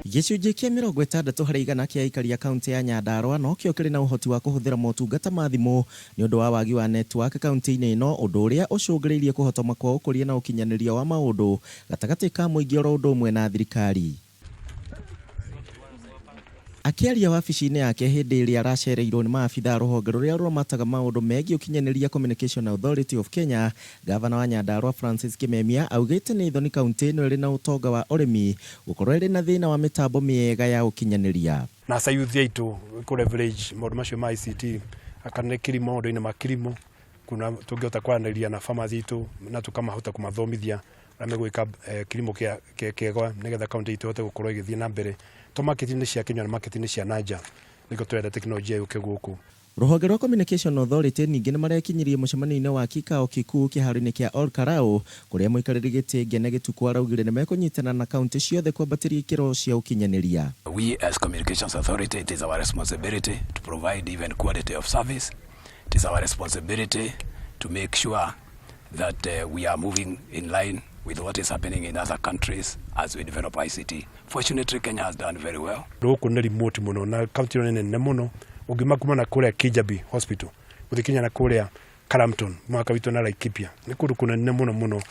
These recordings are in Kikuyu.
Gĩcunjĩ kĩa 60% kĩa aikari a kaunti ya Nyandarua nokĩo kĩrĩ na ũhoti wa kũhũthĩra motungata ma thimũ nĩ ũndũ wa wagi wa network kaunti-inĩ ĩno, ũndũ ũrĩa ũcũngĩrĩirie kũhotoma kwa ũkũria na ũkinyanĩria wa maũndũ gatagatĩ ka mũingĩ oro ũndũ ũmwe na thirikari. Akĩaria wabici-inĩ yake hĩndĩ ĩrĩa aracereirwo nĩ maabitha a rũhonge rũrĩa rũramataga maũndũ megiĩ ũkinyanĩria Communication Authority of Kenya, Gavana wa Nyandarua Francis Kimemia augĩte nĩ thoni kaunti ĩno ĩrĩ na ũtonga wa ũrĩmi gũkorwo ĩrĩ na thĩna wa mĩtambo mĩega ya ũkinyanĩria. Na asa youth aitũ kũ leverage maũndũ macio ma ICT kana nĩ kilimo, maũndũ-inĩ ma kilimo kuna tũngĩhota kwaranĩria na farmers aitũ na tũkamahota kũmathomithia ũrĩa megwĩka kilimo kĩega nĩgetha kaunti itũ ĩhote gũkorwo ĩgĩthiĩ na mbere to market-inĩ cia Kenya na market-inĩ cia nanja. Nĩkĩo tũrenda tekinoronjia yũke gũkũ. Rũhonge rwa Communication Authority ningĩ nĩmarekinyirie mũcemanio-inĩ wa kikao kikuu kĩharo-inĩ kĩa Ol Kalou kũrĩa mũikarĩri gĩtĩ Ngene Gĩtukũ araugire nĩmekũnyitana na kaunti ciothe kwambatĩria ikĩro cia ũkinyanĩria. We as Communications Authority, it is our responsibility to provide even quality of service. It is our responsibility to make sure that we are moving in line with what is happening in other countries as we develop ICT. Fortunately, Kenya has done very well. Gũkũ nĩ remote mũno na kaunti ĩno nĩ nene mũno, ũngiuma kuma na kũrĩa Kijabi Hospital gũthiĩ kinya na kũrĩa Karamton mwaka witũ na Laikipia nĩ kũndũ kũnene mũno mũno,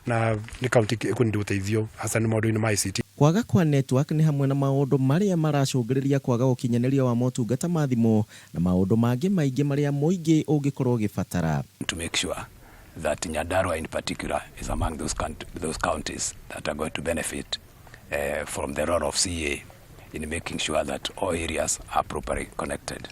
na nĩ kaunti ĩkũnidi ũteithio hasa nĩ maũndũ-inĩ ma ICT. Kwaga kwa network nĩ hamwe na maũndũ marĩa maracũngĩrĩria kwaga ũkinyanĩria wa motungata ma thimũ na maũndũ mangĩ maingĩ marĩa mũingĩ ũngĩkorwo ũgĩbatara. To make sure that Nyandarua in particular is among those counties that are going to benefit from the role of CA in making sure that all areas are properly connected.